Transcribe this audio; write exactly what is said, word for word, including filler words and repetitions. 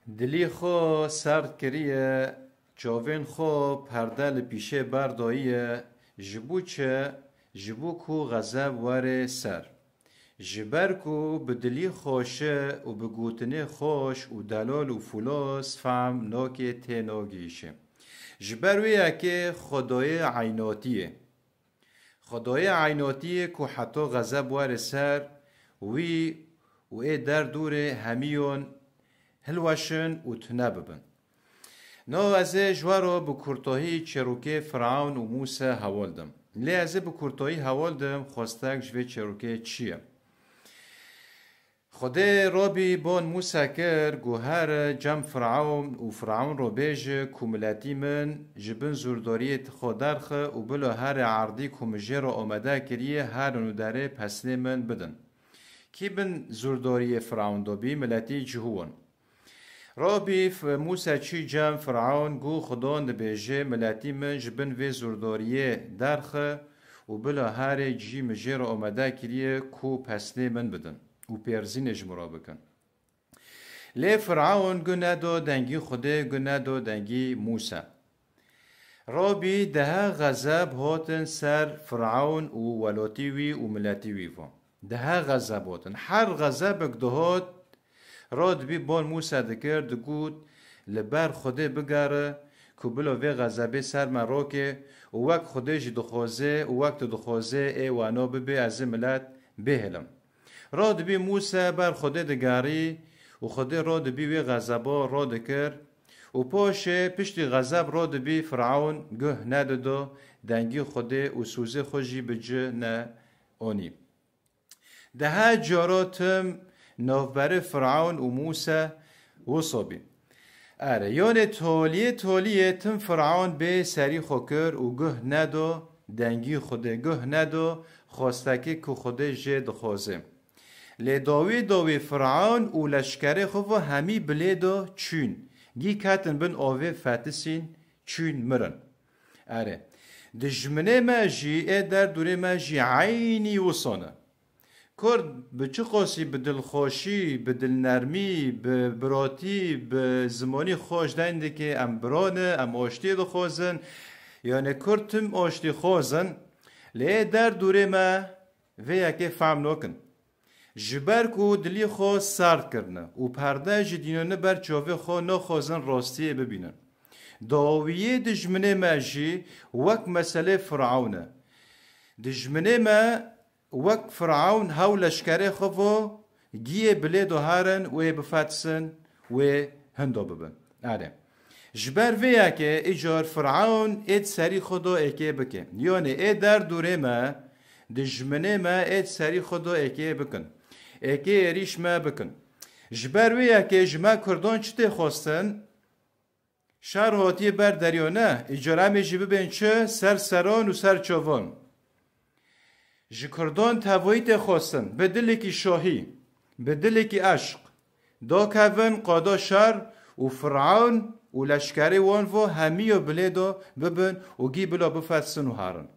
Dilî xwe serd kiriye, çavên xwe perde li pîşê berdayiye, ji bo çi? Ji bo ku xezeb were ser. Ji ber ku bi dilî xweşe û bi gotinê xweş û delal û fulos fehm nake tê nagihîşe. Ji ber wê yekê Xwedayê eynatiyê. Xwedayê eynatiyê ku heta xezeb were ser wî û ê derdorê hemiyon hilweşin û tune bibin. No ez ê ji we re bi kurtahî çêrokê Firewn û Mûse heval dim. Lê ez ê bi kurtahî heval dim xwestek ji vê çêrokê çi ye. Xwedê Rabî bon Mûse kir, got, here cem Firewn û Firewn re bêje ku miletî min ji bin zûrdariyê xwe derxe û bila herê erdî ku min jê re amade kiriye, herin û derê pesnê min bidin. Kî bin zûrdariyê Firewn de bî? Miletî cihû in. Rabî F-, Mûse çû cem Firewn, got, Xudan dibêje, miletî min ji bin vê zûrdariyê derxe û bila herê cî min jê re amade kiriye ku pesnê min bidin û pêrzînê ji min re bikin. Lê Firewn guh nedo dengî Xwedê, guh nedo dengî Mûse. Rabî dehe xezeb hatin ser Firewn û welatî wî û miletî wî ve. Dehe xezeb hatin. Her xezebek dihot, radibî bon Mûse dikir, digot, li ber Xwedê bigere ku bila vê xezebê ser me roke û wek Xwedê jî dixwaze û wek tu dixwaze ê wano bibe, ez ê milet bêhilim. Radibî Mûse ber Xwedê digerî û Xwedê radibî wê xezeba radikir û paşê piştî xezeb radibî Firewn guh nedido dengî Xwedê û sozê xwe jî bi ci neanî. Dehe cara tim navberê Firewn û Mûse wisa bî. Ere, yanê toliyê toliyê tim Firewn bê serî xwe kir û guh nedo dengî Xwedê, guh nedo xwestekê ku Xwedê jê dixwaze. Lê dawî dawî Firewn û leşkerê xwe ve hemî bilê de çûn. Gî ketin bin avê fetisîn, çûn mirin. Erê. Dijminê me jî, ê derdorê me jî eynî wisa ne. Kurd bi çi qasî, bi dilxweşî, bi dilnermî, bi biratî, bi zimanî xweş deyn dike, em bira ne, em aştiyê dixwazin. Yanê Kurd tim aştî xwazin. Lê ê derdorê me vê yekê fehm nakin. Ji ber ku dilî xwe serd kirine û perde ji dînane ber çavê xwe, naxwazin rastiyê bibînin. Dawiyê dijminê me jî wek meselê Firewn e. Dijminê me wek Firewn hew leşkerê xwe vo, giyê bilê do herin wê bifetisin, wê hindo bibin. Erê. Ji ber vê yekê îcar Firewn ê di serî xwe do êkê bike. Yanê ê derdorê me, dijminê me ê di serî xwe do êkê bikin. Êkê êrîş me bikin. Ji ber wê yekê ji me Kurdan çi tê xwestin? Şer hatiye ber derya ne, îcar em ê jî bibên çi? Ser seran û ser çavan. Ji Kurdan tevayî tê xwestin, bi dilekî şahî, bi dilekî eşq, dakevin qada şer û Firewn û leşkerê wan vo hemiya bilê de bibin û gî bila bifetsin û herin.